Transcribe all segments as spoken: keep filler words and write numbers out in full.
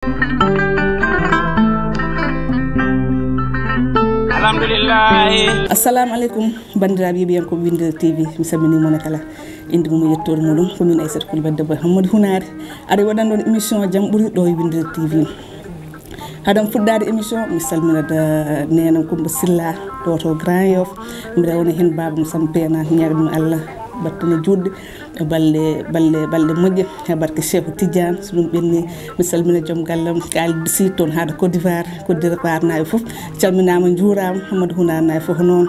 Alhamdulillahi. Assalamu aleykum, banndiraaɓe yeeɓiyankooɓe Winndere T V. Mi salminii mon kala. Innde mum e yettoore muɗum ko min Aissata Coulibaly, debbo e Hammadi Hunaare. Aɗa waɗan ɗon émission Jam Ɓuri ɗo e Winndere T V. Haɗan fuɗɗaade émission, mi salmina da neenam Kumba Silla, ɗo to Grand Yoff. Mi rewna heen baaba mo Sampeena, ñaaɗ mo Allah battane juutɗe, balle, balle, balle moƴƴe, e barke Cheikh Tidiane. So ɗum ɓenni, mi salmina joom gallam, Kalidou Sy, toon haa to Côte d'Ivoire, Côte d'Ivoire naaɓe fof calminaama, njuuraama, Hammadi Hunaare naaɓe fof noon.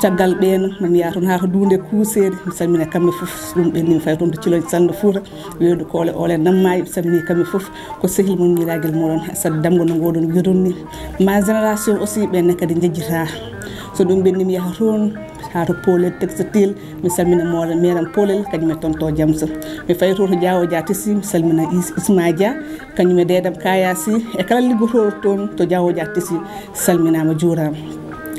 Caggal ɓeen, mami yaha toon haa to Duunde Kuuseeri, mi salmina kamɓe fof. So ɗum ɓenni, mi faya toon to Ciloñ Salnde Fuuta, weedu Koole Oole Nammaaji, mi salmini kamɓe fof. Ko sehil mon, miiragel moɗon, Sadi Damgo no ngoɗon wiiron ni. Ma génération aussi, ɓenne kadi njejjita. So ɗum ɓenni, mi yaha toon haa to Polel Textile, mi salmina moɗon, meeram Polel, kañum e tonton Jamsa. Mi faya toon to Diawo Dia Tessi, mi salmina Is-, Isma Dia, kañum e deedam Kaya Sy, e kala liggotooɗo toon to Diawo Dia Tessi, salminaama, juuraama.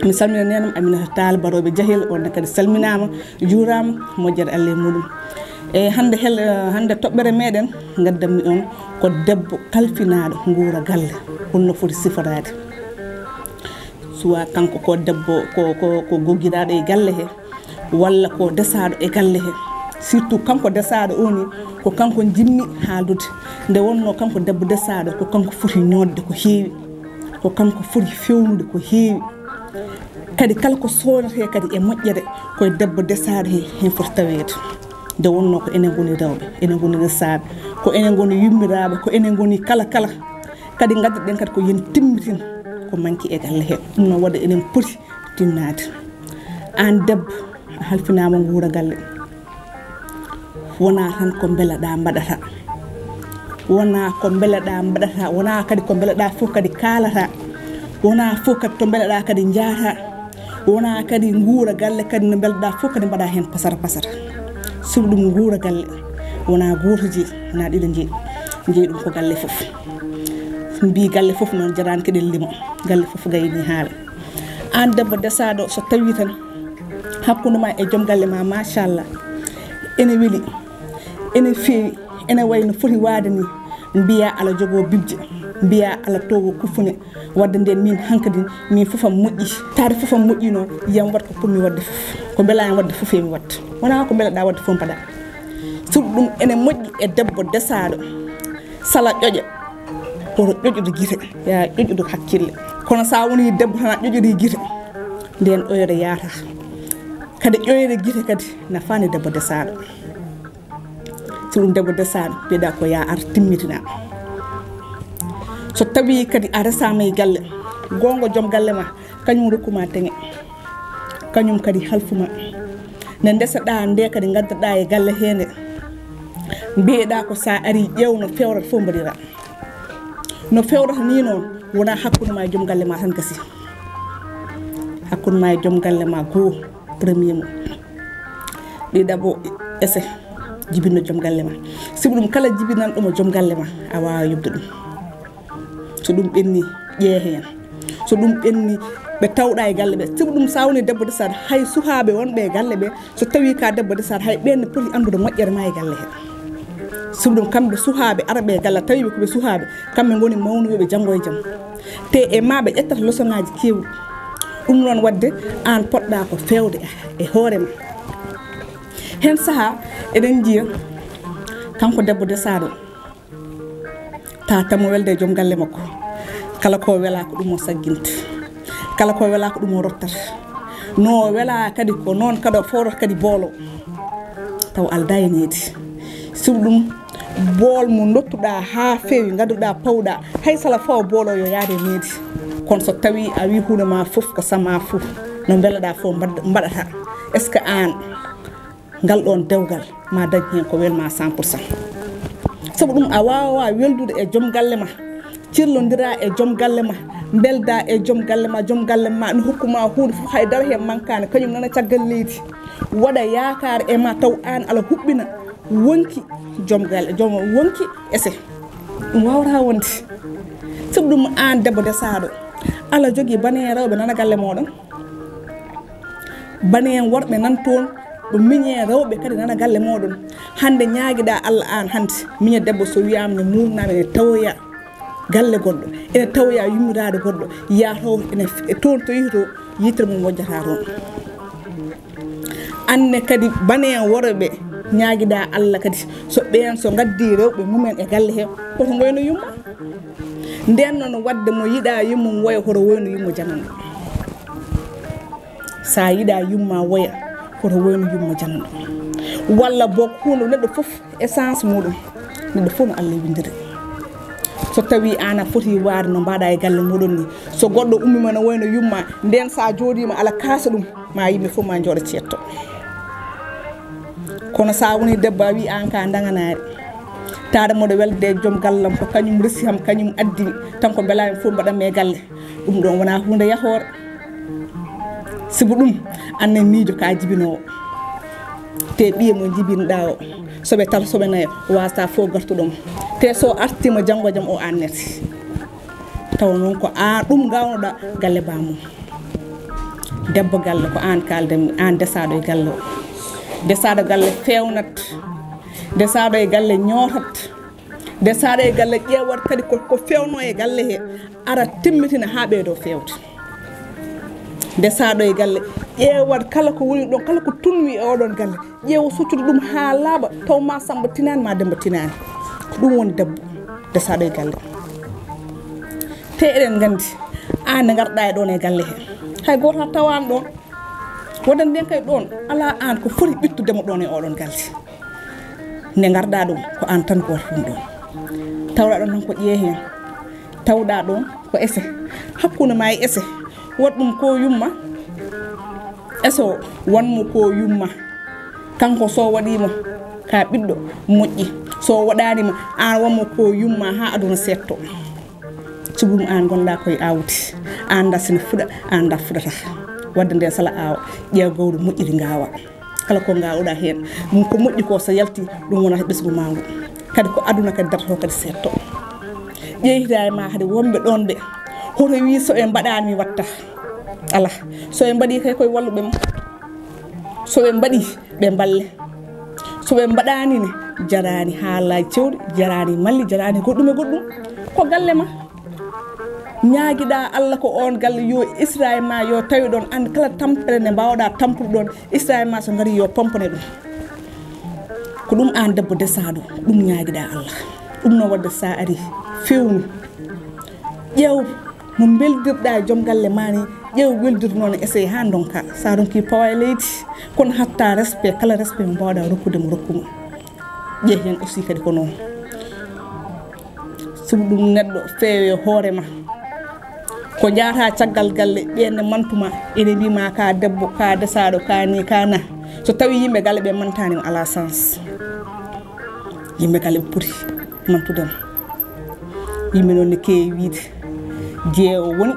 Mi salmina neenam Aminata Tall, Barooɓe Jahel, on ne kadi salminaama, juuraama, moƴƴere Allah e muɗum. E hannde hel-, hannde toɓɓere meɗen, ngaddanmi on ko debbo kalfinaaɗo nguura galle, holno foti siforaade. Suwa kanko ko debbo, ko, ko, ko goggiraaɗo e galle he, walla ko desaaɗo e galle he. Surtout kanko desaaɗo o ni, ko kanko njimmi haaldude. Nde wonnoo kanko debbo desaaɗo, ko kanko foti ñoodde ko heewi, ko kanko foti fewnude ko heewi. Kadi kala ko soodetee kadi e moƴƴere, ko e debbo desaaɗo he, heen foti taweede. Nde wonnoo ko enen ngoni rewɓe, enen ngoni resaaɓe, ko enen ngoni yummiraaɓe, ko enen ngoni kala kala. Kadi ngadduɗen kadi ko yen timmitin ko manki e galle he. Ɗum noon waɗa enen poti tinnaade. Aan debbo, a halfinaama nguura galle. Wonaa tan ko mbelaɗaa mbaɗata. Wonaa ko mbelaɗaa mbaɗata. Wonaa kadi ko mbelaɗaa fof kadi kaalata. Wonaa fof kadi to mbelaɗaa kadi njaata. Wonaa kadi nguura galle kadi no mbelaɗaa fof kadi mbaɗa heen pasara pasara. Sabu ɗum nguura galle wonaa gooto jeyi, wonaa ɗiɗo jeyi. Jeyi ɗum ko galle fof. Mbi galle fof noon jarani keɗen limo. Galle fof gayni haala. Aan debbo desaaɗo, so tawi tan hakkunde ma e joom galle ma, machallah, ene weli, ene feewi, ene wayi no foti waade ni, mbiya ala jogo bibje, mbiya ala towo kufune. Wadde nden min hankadi, min fof am moƴƴi. Taade fof am moƴƴi noon, yiyam wat ko pommi wadde fof. Ko mbela en wadde fof emi watta. Wona ko mbelaɗa wadde fof mbaɗa. Sabu ɗum ene moƴƴi e debbo desaaɗo. Sala ƴoƴa, woto ƴoƴude gite, ya ƴoƴude hakkille. Kono sa woni debbo tan a ƴoƴori gite, nden ƴoyre yaata. Kadi ƴoyre gite kadi nafaani debbo desaaɗo. So ɗum debbo desaaɗo, mbiɗa ko ya ar timmitina. So tawi kadi a resaama e galle, goonga joom galle ma, kañum rokkuma teŋe. Kañum kadi halfuma. Nde ndeseɗa nde kadi ngaddaɗa e galle he nde. Mbiyeɗa ko sa ari ƴeew no fewrata fof mbaɗira. No fewrata ni noon, wona hakkunde ma e joom galle ma tan gasi. Hakkunde ma e joom galle ma goo, premier mo. Ɗiɗaɓo, ese jibinno joom galle ma. Sibu ɗum kala jibinanɗo mo joom galle ma, a wawa yobde ɗum. So ɗum ɓenni, ƴee heen. So ɗum ɓenni, ɓe tawɗa e galle ɓe. Sibu ɗum sa woni debbo desat, hay suhaaɓe wonɓe e galle ɓe, so tawi ka debbo desat, hay ɓen ne poti anndude moƴƴere ma e galle he. Sibu ɗum kamɓe suhaaɓe araɓe e galle, tawi ɓe ko ɓe suhaaɓe, kamɓe ngoni mawnuɓe janngo e jam. Te e ma ɓe ƴettata leçon ŋaaji kewɗi. Ɗum noon wadde aan poɗɗa ko fewde e hoore ma. Heen saha eɗen njiya kanko debbo desaaɗo, ta tamo welde e joom galle makko. Kala ko wela ko ɗum o sagginta. Kala ko wela ko ɗum o rottata. No wela kadi ko noon kadi o fowrata kadi boolo. Taw alda e needi. Sibu ɗum bool mo dottuɗa ha feewi, gadduɗa pawɗa, hay sala fawa boolo yo yaade e needi. Kono so tawi a wi hunde ma fof ko sama fof, no mbelaɗa fof mbad-, mbaɗata. Est-ce que aan ngal ɗon dewgal ma dañ heen ko welma cent pour cent? Sabu ɗum a wawa weldude e joom galle ma, cirlodira e joom galle ma, mbelda e joom galle ma, joom galle ma no hokkuma hunde fof, haydara heen mankani, kañum nana caggal leydi, waɗa yaakaar e ma, taw aan ala huɓɓina wonki joom galle, joom wonki ese. Ɗum wawata wonde. Sabu ɗum aan debbo desaɗo, ala jogii bane rewɓe nana galle moɗon. Bane en worɓe nan toon, ɗo miñe rewɓe kadi nana galle moɗon. Hande ñaagiɗa Allah aan hande, miñe debbo so wiyama ne murnami ne tawoya. galle goɗɗo, ene tawoya yummiraade goɗɗo, yaha to ene f- toon to yehi to, yitere mum wojjata toon. Anne kadi bane en worɓe ñaagiɗa Allah kadi, so ɓeen so ngaddi rewɓe mumen e galle he, hoto ngoyno yumma. Nden noon wadde mo yiɗa yummum woya, hoto woyno yumma janano. Sa yiɗa yumma woya, hoto woyno yumma janano. Walla boog huunde neɗɗo fof essence muɗum, neɗɗo fof no Allah windiri. So tawi an a foti waade no mbaɗa e galle muɗum ni, so goɗɗo ummima no woyno yumma, nden sa jooɗima ala kaasa ɗum, ma yimɓe fof ma jooɗo ceetto. Kono sa woni debbo a wi an ka daganaari, taade mboɗo welde e joom gallam, ko kañum resi ham, kañum addimi, tan ko mbelami fof mbaɗanmi e galle. Ɗum ɗon wona huunde yahoore. Sibu ɗum, anne miijo ka jibinoowo. Te ɓiye mo jibinɗa o, soɓe tata, soɓe nayo, wasata fof gartuɗo mo. Te so artima janngo jam o annete. Tawa noon ko an ɗum gawnoɗa galle bamum. Debbo galle ko an kalden, an desaɗo e galle o. Desaɗo galle fewnat. Desaɗo e galle ñootat. Nde saaɗo e galle ƴeewat kadi ko, ko fewno e galle he, ara timmitina haa ɓeydo fewde. Nde saaɗo e galle ƴeewat kala ko woni ɗon, kala ko tunwi e oɗon galle, ƴeewa soccude ɗum haa laaɓa, taw ma Samba tinaani ma Demba tinaani. Ko ɗum woni debbo nde saaɗo e galle. Te eɗen nganndi, aan nde ngarɗa e ɗon e galle he, hay gooto a tawaani ɗon. Wonande en kay ɗon, alaa aan ko foti ɓittudema ɗon e oɗon galle. Nde ngarɗa ɗum, ko aan tan gooto ɗum ɗon. Tawɗa ɗon tan ko ƴee heen. Tawɗa ɗon ko ese. Hakkunde ma e ese, waɗ ɗum ko yumma. Ese o, wanmo ko yumma. Kanko so waɗiima ka ɓiɗɗo, moƴƴi. So waɗaanima, aan wanmo ko yumma haa aduna seetto. Cubum aan ngonɗa koye aawdi, aan nda sina fuɗa, aan nda fuɗata. Wadde nde sala aawa, ƴeew gawri moƴƴiri ngaawa. Kala ko ngawɗa heen, ko moƴƴi ko so yalti, ɗum wonata ɓesngu ma ngu. Kadi ko aduna kadi darto kadi seetto. Ƴeewta e ma kadi wonɓe ɗon ɓe, hoto wi so ɓe mbaɗaani mi watta. Alaa, so ɓe mbaɗi kay koye walluɓe ma. So ɓe mbaɗi, ɓe mballe. So ɓe mbaɗaani ne, jaraani haalaaji cewɗi, jaraani malli, jaraani goɗɗum e goɗɗum. Ko galle ma. Ñaagiɗa Allah ko oon galle yo isra e ma, yo tawi ɗon aan kala tampere nde mbawɗa tampude ɗon, isra e ma so ngari yo pompane ɗum. Ko ɗum aan debbo desaɗo, ɗum ñaagiɗa Allah. Ɗum no wadde sa ari fewnu. Ƴeew no mbeldirɗa e joom galle ma ni, ƴeew weldir noon essaye haa ndonka. Sa ronki pawa e leydi, kono hatta respect, kala respect mo mbawɗa rokkude mo rokku mo. Ƴeew heen aussi kadi ko noon. Sibu ɗum neɗɗo feewe hoore ma. Ko njahata caggal galle, ɓeen ne mantuma, ene mbiima ka debbo, ka desaɗo, ka ni, ka na. So tawi yimɓe galle ɓe mantaani ma, ala sens. Yimɓe galle ɓe poti mantude ma. Yimɓe noon ne keewi wiide, jeewo woni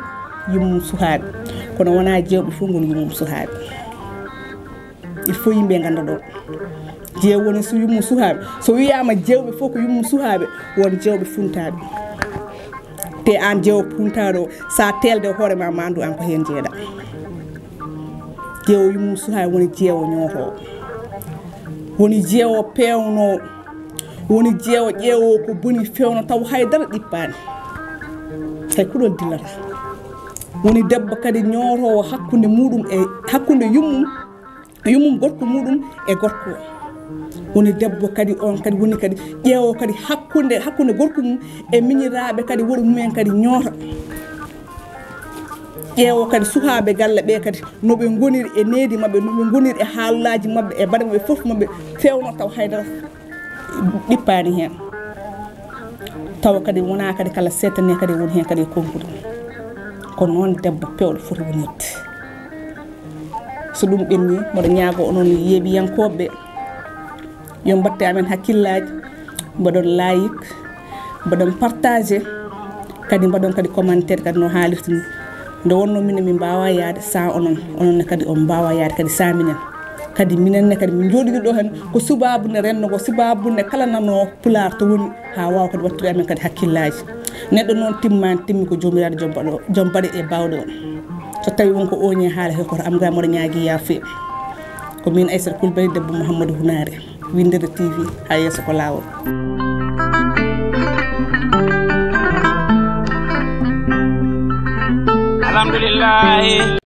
yummum suhaaɓe. Kono wona jeewɓe fof ngoni yummum suhaaɓe. Il faut yimɓe ngannda ɗon. Jeewo woni su yummum suhaaɓe. So wiyaama jeewɓe fof ko yummum suhaaɓe, won jeewɓe funtaaɓe. Te aan jeewo funtaaɗo, sa teelde hoore ma, ma anndu aan ko heen jeeɗa. Jeewo yummum suhaaɓe woni jeewo ñootoowo. Woni jeewo peewnoowo. Woni jeewo ƴeewo ko boni fewno taw hay dara ɗippaani. Hay kuɗol dillata. Woni debbo kadi ñootoowo hakkunde muɗum e hakkunde yummum, yummum gorko muɗum e gorko. Woni debbo kadi on kadi woni kadi ƴeewo kadi hakkunde, hakkunde gorko mum e miñiraaɓe kadi woni mumen kadi ñoota. Ƴeewo kadi suhaaɓe galle ɓe kadi no ɓe ngoniri e needi maɓɓe, no ɓe ngoniri e haalaaji maɓɓe, e baɗe maɓɓe fof maɓɓe fewno taw haydara ɗippaani heen. Tawa kadi wona kadi kala seeɗa ne kadi woni heen kadi e konkude. Ko noon debbo peewɗo foti wonirde. So ɗum ɓenni, mboɗo ñaago onon yeeɓiyankooɓe ɓe, yo mbatte amen hakkillaaji, mbaɗon like, mbaɗon partage, kadi mbaɗon kadi commentaire kadi no haalirta ni. Nde wonno minen min mbaawa yaade sans onon, onon ne kadi on mbaawa yaade kadi sans minen. Kadi minen ne kadi min njooɗiɗo ɗo heen ko sababu nde renndo ngo, sababu nde kala nanoowo pulaar to woni haa waawa kadi wattude amen kadi hakkillaaji. Neɗɗo noon timmaani, timmi ko Joomiraaɗo joom baɗo-, joom baɗe e baawɗe o. So tawi won ko ooñi haala he koto am ga mboɗo ñaagi yaafuya. Ko min Aissata Coulibaly, debbo Mouhamadou Hunaare, Winndere T V, haa yeeso ko laawol. Alhamdulillahi.